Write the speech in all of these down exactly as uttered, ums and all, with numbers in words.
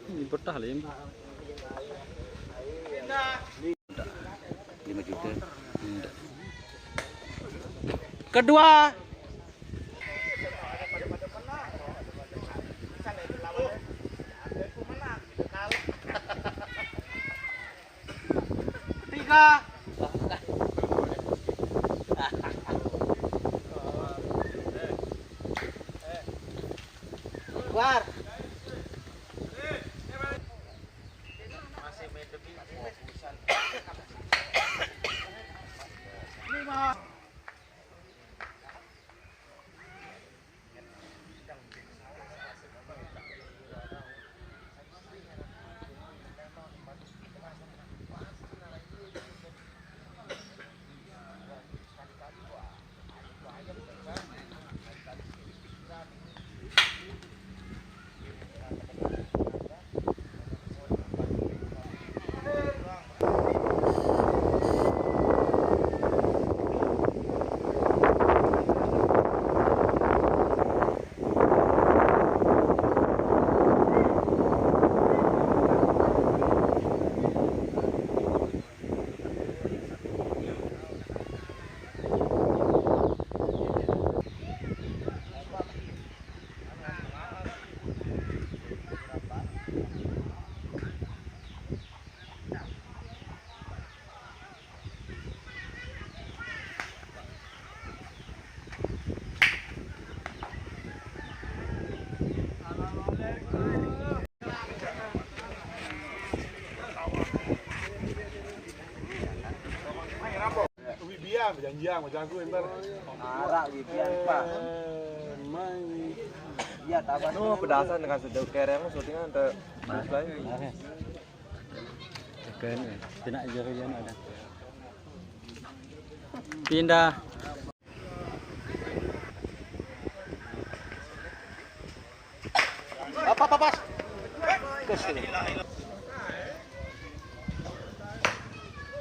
Ini betah lah ini. Lima juta. Kedua. Ketiga. Keluar. Lima. Wibian, perjanjian macam aku ntar. Arak Wibian, Pak. Eh, main. Iya, taban. Nuh, pedasan dengan sudah kereng, syutingan te. Tekan, eh, kena jari dia nak dah. Pindah. Apa, apa, pas? Kes.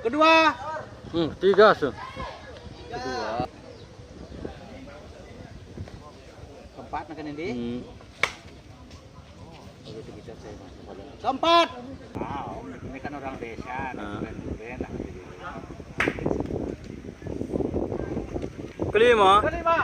Kedua. Hmm, tiga su. Kedua. Keempat nak kena di. Hmm. Keempat. Wow, ini kan orang desa, nah, bukan, bukan lah. Kelima. Kelima.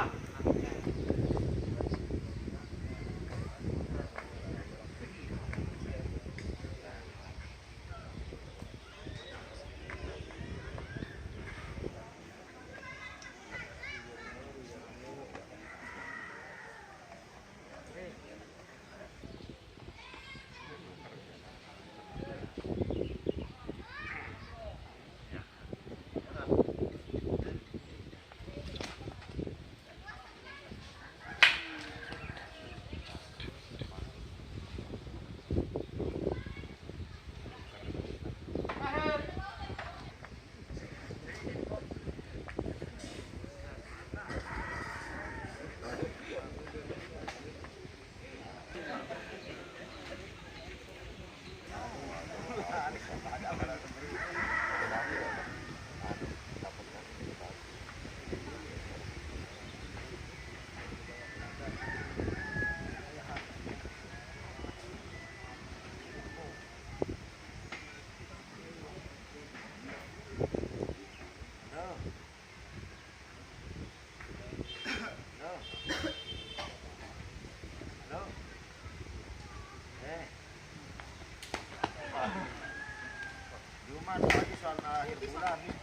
Jumat pagi soal akhir bulan nih.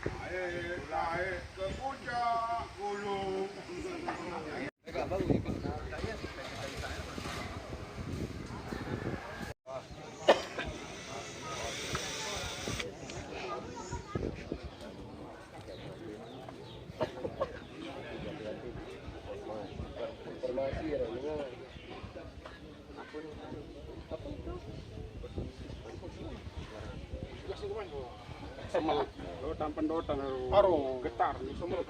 Naik, naik ke puncak gunung. Dotan pendotan, aduh. Aduh. Getar, semua.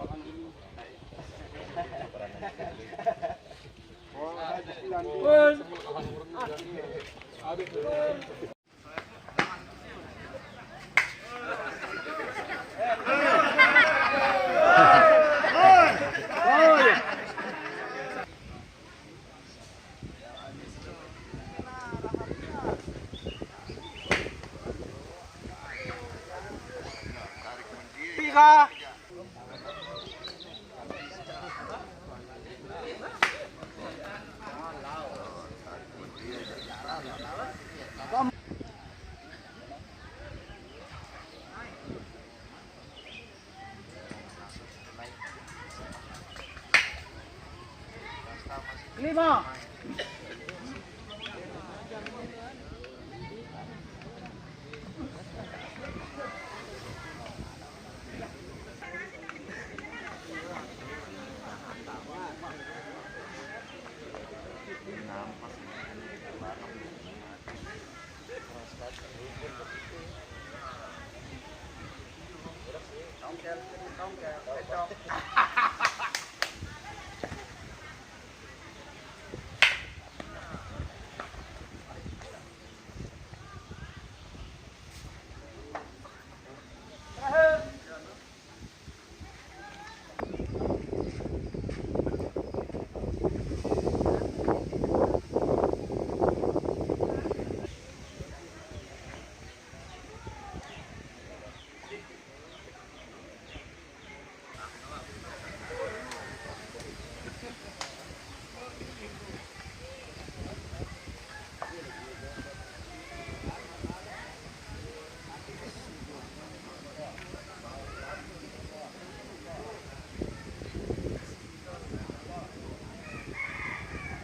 Tiga. Lima.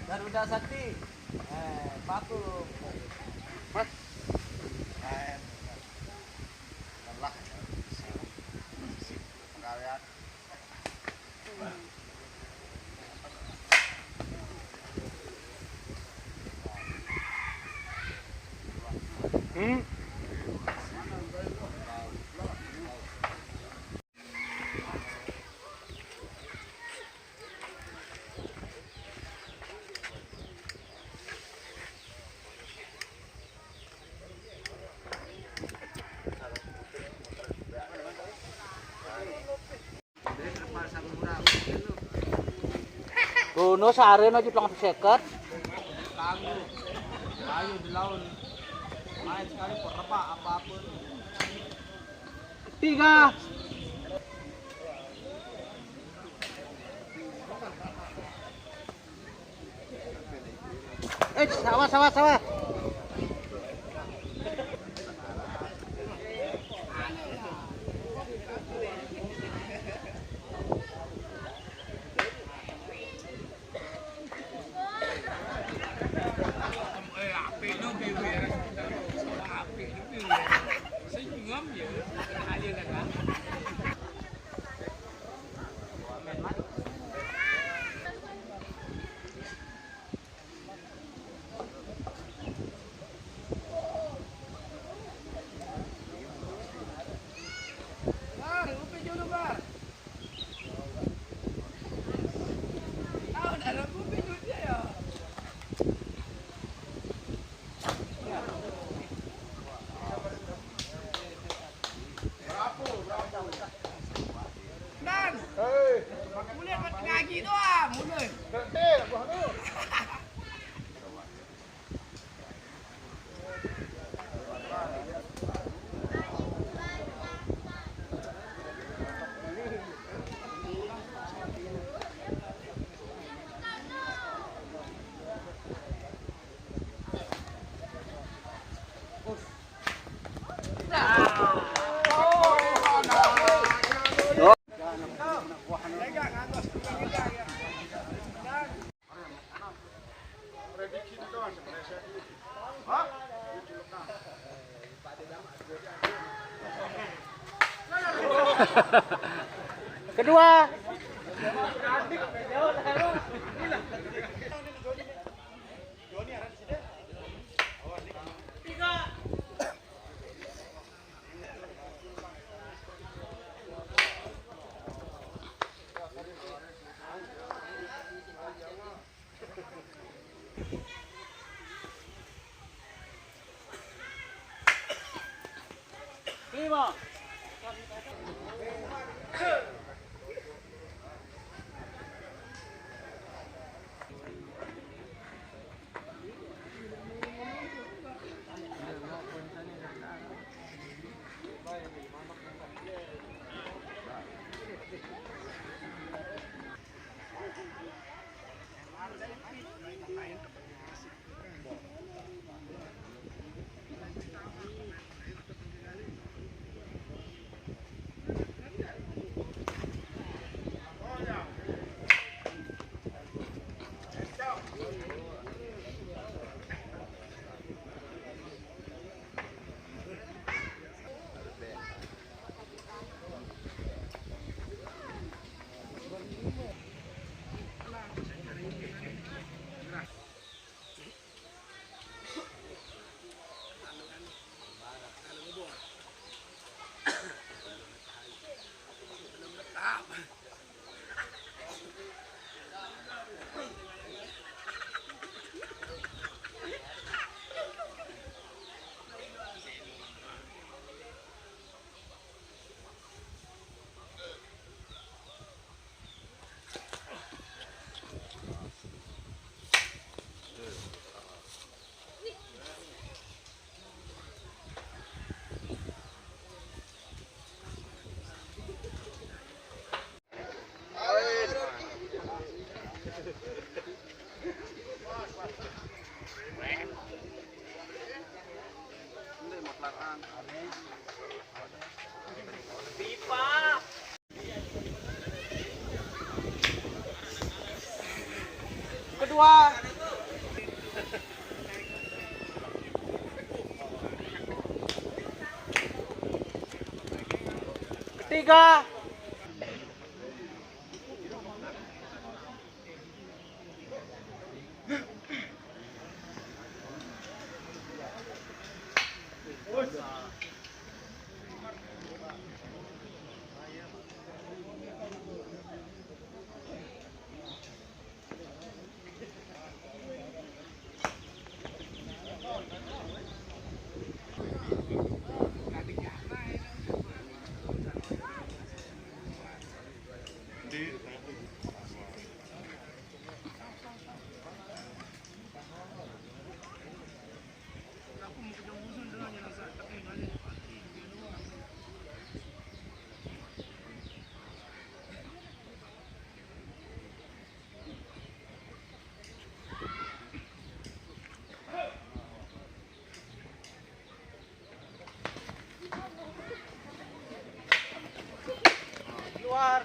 Garuda Sakti. Eh, patung. Mas. Eh, lelah ya. Pegawaian. Hmm? Kono sarene aja telung atus seket. Ayo di laut. Main sekali, apa-apa. Tiga. Eh, sawah, sawah, sawah. Nan. Hei. Mulai buat ngaji tu ah, mulai. Nanti, buah tu. Kedua. Kedua. Ketiga. Keluar.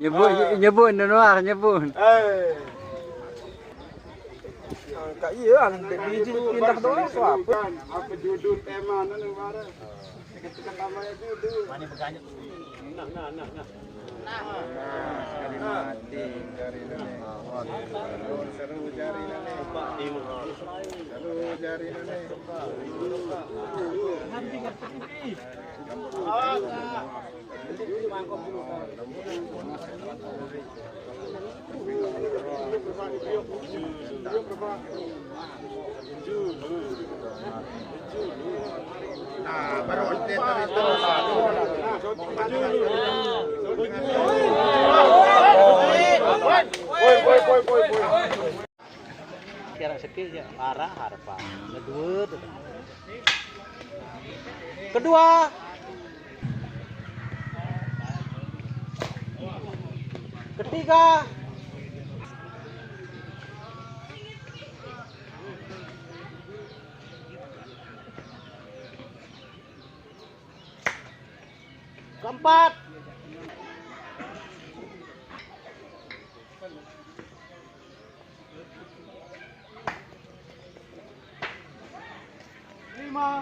Nyebut, nyebut, Noir, nyebut. Eh. Angkat iya, angkat biji pindah doang, tu apa? Apa judul tema ni, Noir? Mana berganjak? Nah, nah, nah, nah. Mati jari ni. Seru jari ni. Seru jari ni. Nah, baru ente tadi terus. Woi, woi, woi, woi, woi. Kira sakit je, parah harapan. Kedua tu. Kedua. Ketiga. Keempat. Lima.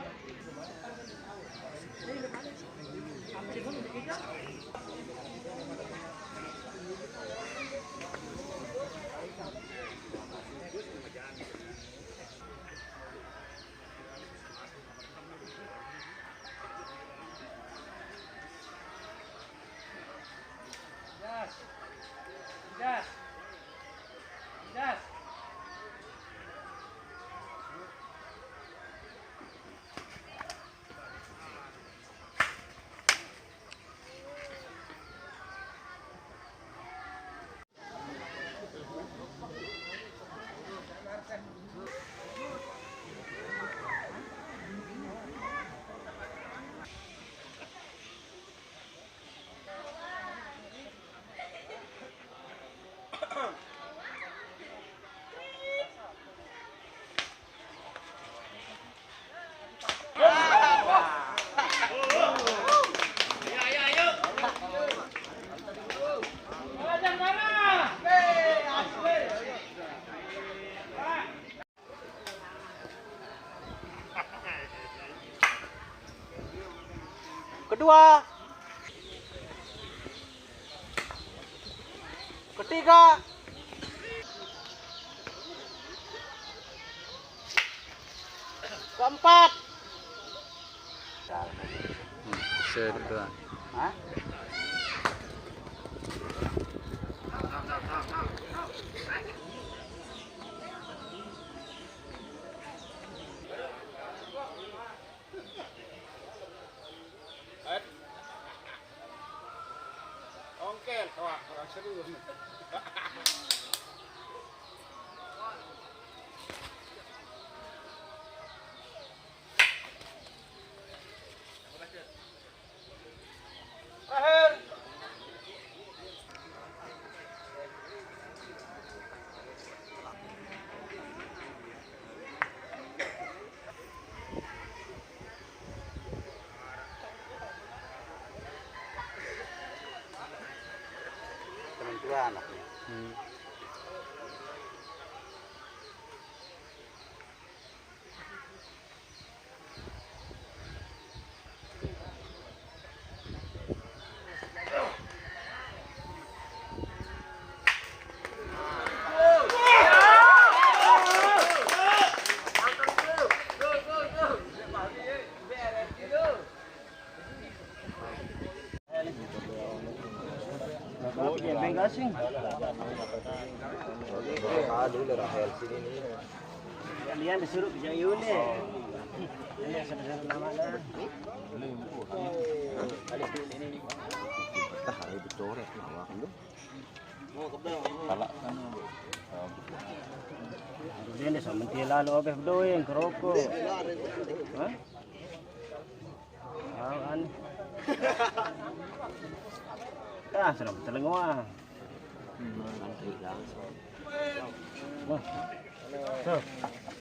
Kedua. Ketiga. Keempat. Hmm, saya kedua. Hah? Ongkel, wah, kurang seru. Terakhir. Teman tua anaknya. Hmm. Kalian disuruh kerja unit. Ini sudah nama dah. Betah hari dicoret awak lu. Salah kan. Dia ni sama dia lalu habis berdoa yang kerokok. Hah? Apaan? Ah, sudah betul ngoa. Antri langsung. Wah. Tuh.